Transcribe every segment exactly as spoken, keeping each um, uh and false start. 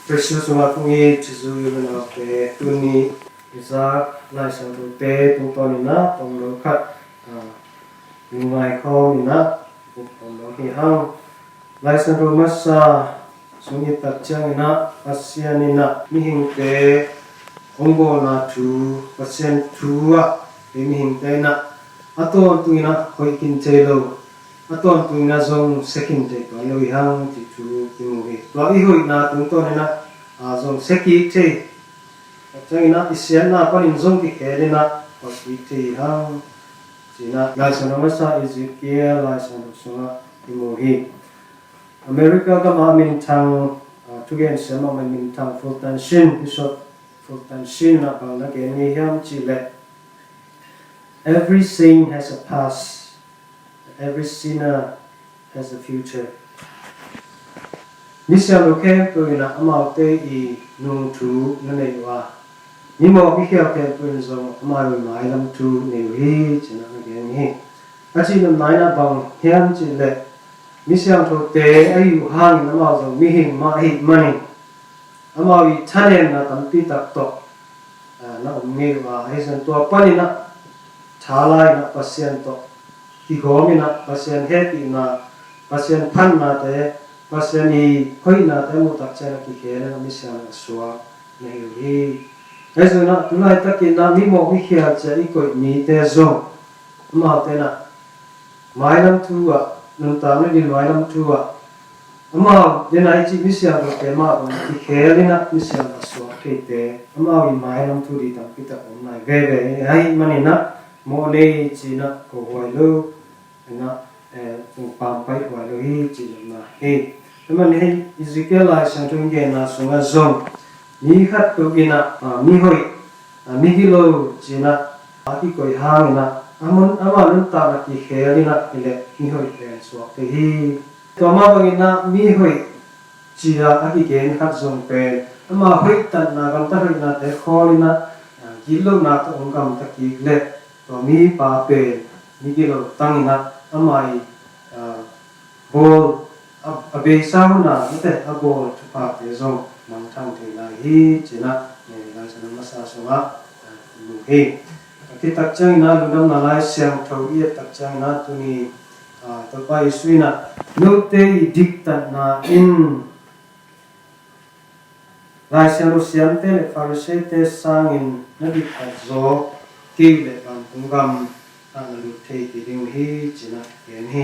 Khrih sungah kong it Jesuh i unaute, tuni i zak Lai Siangthote tungtawn in ah tawmno khat, ah, lungngai khawm in ah buk khawm nuam hi hang. Lai Siangtho masa sung i et tak ciangin ah Pasian in ah mihingte hong bawlna thu, Pasian thu ah kei mihingte in ah a tawntung in ah hoih khin thei lo, a tawntung in ah zong sia khin thei tuan lo hi hang cih thu i mu hi. Tua i hoihna tungtawn in ah, ah, zong sia kik thei, tak ciangin ah i siatna panin zong kikhel in ah hoih kik thei hi hang ci-in ah Lai Siangtho masa Ezekiel Lai Siangtho sungah i mu hi. America gam ah minthang, ah, thugen siam mahmah minthang Fulton Sheen, Bishop Fulton Sheen in ah bang na gen ngei hiam cih leh, "Every saint has a past, every sinner has a future." Misiangtho khempeuh in ah amaute i nung thu na nei uh a, mimawh mikhial khempeuh in zong amau i mailam thu nei uh hi ci-in ah na gen hi. A cihnopna in ah bang hiam cih leh, misiangthote ahi uh hangin amau zong mihing mah ahih manin amau i thanemna tampi tak tawh, ah, na om ngei uh a, ahi zongin tua panin ah tha la-in ah Pasian tawh kigawm in ah Pasian hehpihna, Pasian phannate, Pasian i hoihnate a muh tak ciangin ah kikhel in ah misiangtho a suak na hi uh hi. Ahi zongin ah tu laitakin ah mimawh mikhial ci-a i koih mite zong amaute in ah mailam thu ah, nuntakna ding mailam thu ah, amau den a i cih misiangthote mah bang kikhel in ah misiangtho a suak theite, amau i mailam thu ding tampi tak om lai veve ahih manin ah mawh nei ci-in ah ko huai lo, in ah, eh, pampai huai lo hi cih lohna hi. Tua manin hih Ezekiel Lai Siangtho i genna sungah zong mi khatpeuh in ah, ah, mihoih, ah, migilo ci-in ah a kikoih hangin ah, a mun, ama nuntakna kikhel in ah hi leh mihoih pen suak thei hi. Tua mah bangin ah mihoih ci-a a kigen khat zong pen ama hoihtatna, gamtat hoihnate khawl in ah, ah, gitlohna tawh hong gamta kik leh tua mipa pen migilo tang in ah ama i, ah, bawl, a, a beisa hun a, mite a bawl thuphate zong mangthang thei lai hi ci-in ah, eh, Lai Siangtho masa sungah, ah, mu hi. A cih tak ciangin ah Lungdamna Lai Siangtho i et tak ciangin ah tuni, ah, Topa Jesuh in ah, "Note i diktatna in Lai Siangtho siamte le Pharisee-te sangin na diktat zaw kei uh leh vantung gam ah na lut thei kei ding uh hi," ci-in ah gen hi.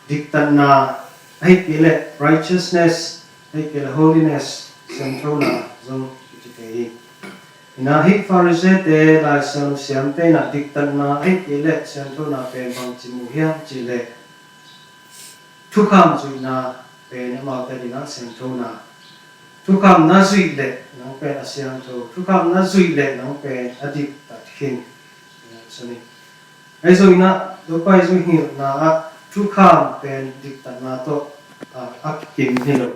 Diktatna, ahih kei leh righteousness, ahih kei leh holiness, sianthona zong kici thei hi. In ah hih Pharisee-te, Lai Siangtho siamte in ah diktatna, ahih kei leh sianthona pen bangci mu hiam cih leh, thukham zuihna pen amaute adingin ah sianthona. Thukham na zuih leh nang pen a siangtho. Thukham na zuih leh nang pen a diktat khin. Ahi zongin ah Topa Jesuh hilhna ah thukham pen diktatna tawh, ah, a kikim hi lo.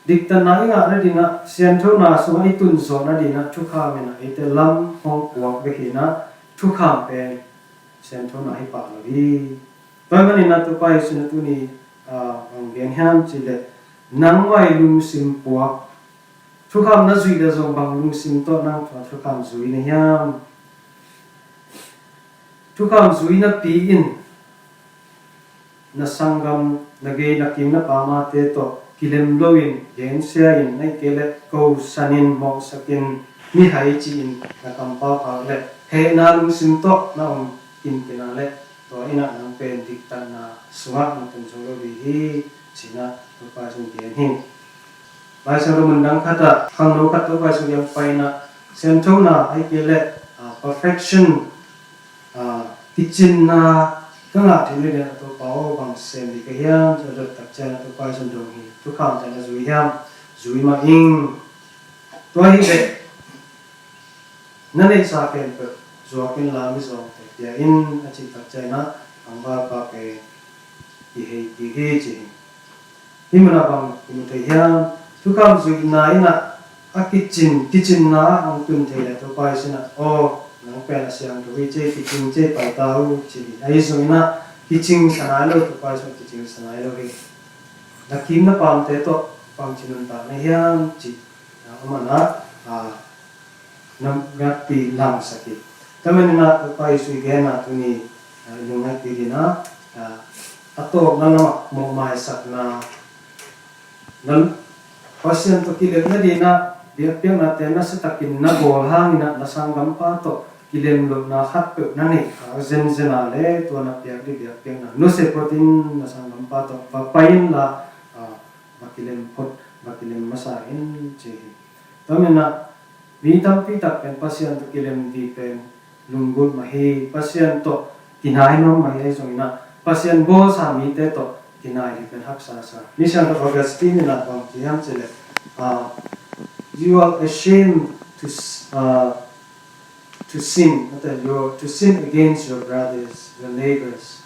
Diktatna i ngah nadingin ah, sianthona sungah i tun zawh nadingin ah thukham in ah eite lam hong puak bek hi-in ah, thukham pen sianthona hi pah lo hi. Tua ahih manin ah Topa Jesuh in ah tuni, ah, bang gen hiam cih leh, nangmah i lungsim puak, thukham na zuih leh zong bang lungsim tawh nang tua thukham zui na hiam? Thukham zui napi-in na sanggam, na gei, na kim, na pamte tawh kilem loin, gensia-in, ahih kei leh kosanin, mawhsakin, mihai ci-in na kampau khak leh hehna lungsim tawh na om kinkin a leh, tua in ah nang pen diktatna sungah na tun zo lo ding hi, ci-in ah Topa Jesuh in gen hi. Lai Siangtho mun dang khat ah khangno khat Topa Jesuh kiang pai-in ah, sianthona ahih kei leh, ah, perfection, ah, kicinna ka ngah theih nadingin ah Topa aw, bang sem ding ka hiam, ci-a dot tak ciangin ah Topa Jesuh in dong hi. Thukham pen na zui hiam? Zui mah ing. Tua hi leh na neihsa khempeuh zuak inla mizawngte pia in, a cih tak ciangin ah hangvalpa pen kihei kik hi, ci hi. Hih munah bang kimu thei hiam? Thukham zuihna in ah a kicin, kicinna ah hong tun thei leh Topa Jesuh in ah, aw, nang pen a siangtho hi, ci-a kicing, ci-a pai ta uh, ci hi. Ahi zongin ah kicingsa nai lo, Topa Jesuh in kicingsa nai lo hi. Na kim na pamte tawh bangci nuntakna hiam cih, ah, amah na, ah, na ngakpi langsak hi. Tua manin ah Topa Jesu i genna tuni, ah, i lungngaihpi dingin ah, ah, a tawpna lamah mawhmaisakna, na Pasian tawh kilem nadingin ah biakpiaknate nasiatakin na bawl hangin ah na sanggampa tawh kilem lohna khatpeuh na neih kha zenzen a leh tua na piak ding biakpiakna nusia photin na sanggampa tawh va pai inla, ah, va kilem phot, va kilem masa in ci hi. Tua manin ah mi tampi tak pen Pasian tawh kilem ding pen lunggulh mah hi. Pasian tawh kinai nuam mah hi, ahi zongin ah Pasian bawlsa mite tawh kinai ding pen haksa sa. Misiangtho Augustine in ah bang ci hiam cih leh, ah, "You are ashamed to s- ah, to sin, not that you are to sin against your brothers, your neighbors.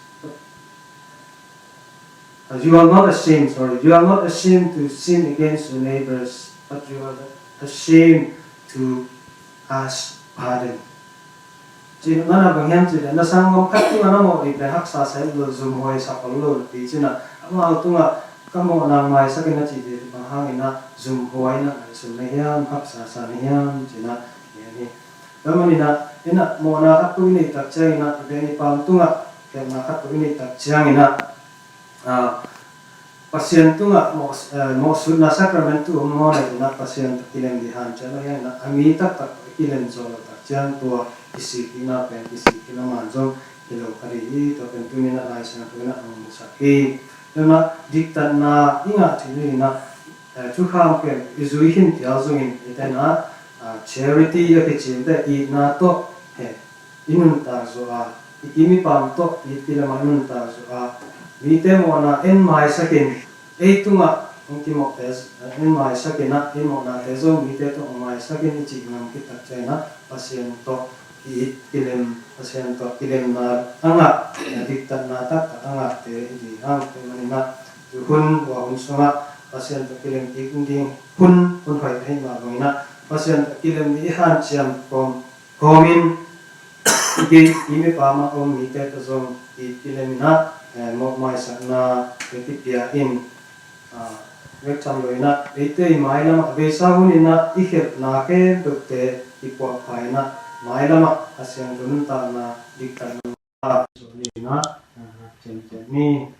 Uh, you are not ashamed, sorry, you are not ashamed to sin against your neighbors, but you are ashamed to ask pardon." Ci ngan a bang hiam cih leh na sanggam khat tungah na mawh ding pen haksa sa lo, zumhuai sa lo lo, pi ci-in ah amau tungah ka mawhna maisak in a cih ding bang hangin ah zumhuai na ngaihsun na hiam, haksa sa na hiam ci-in ah, ni. Tua manin ah, in ah mawhna khat peuh i neih tak ciangin ah, i biak i paam tungah khelhna khat peuh i neih tak ciangin ah, ah, Pasian tungah mawh, eh, mawhsutna sacrament tu om maw, na in ah Pasian tawh kilem ding hanciam lo hi in ah, a mi taktak tawh kilem zo lo tak ciang tua kisik ding na pen kisik ding a man zong hi lo kha ding hi. Tua pen tuni in ah Lai Siangtho in ah hong musak hi. Tua in ah diktatna i ngah theih nadingin ah, eh, thukham pen i zui khin phial zongin eite in ah, ah, charity a kicim te itna tawh, he, i nuntak zawh a, i kim i paam tawh it kilem a i nuntak zawh a, mite mawhna en maisak in, ei tungah hong kimawhte, eh, en maisak in ah, ei mawhnate zong mite tawh hong maisak in i cih ngam khit tak ciangin ah Pasian tawh ki-it kilem, Pasian tawh kilemna a ngah, eh, diktatna taktak a ngahte i hi hang. Tua manin ah tu hun, tua hun sungah Pasian tawh kilem kik ding hun, hun hoih ahih mah bangin ah Pasian tawh kilem ding i hanciam kawm, kawmin i kim i paam a om mite tawh zong it kilem in ah, eh, mawhmaisakna te kipia in, ah, vekcam lo in ah eite i mailam ah a beisa hun in ah i khelhna khempeuhte i puahpha in ah mailam ah a siangtho nuntakna diktatna ah, ah, ciamciam ni.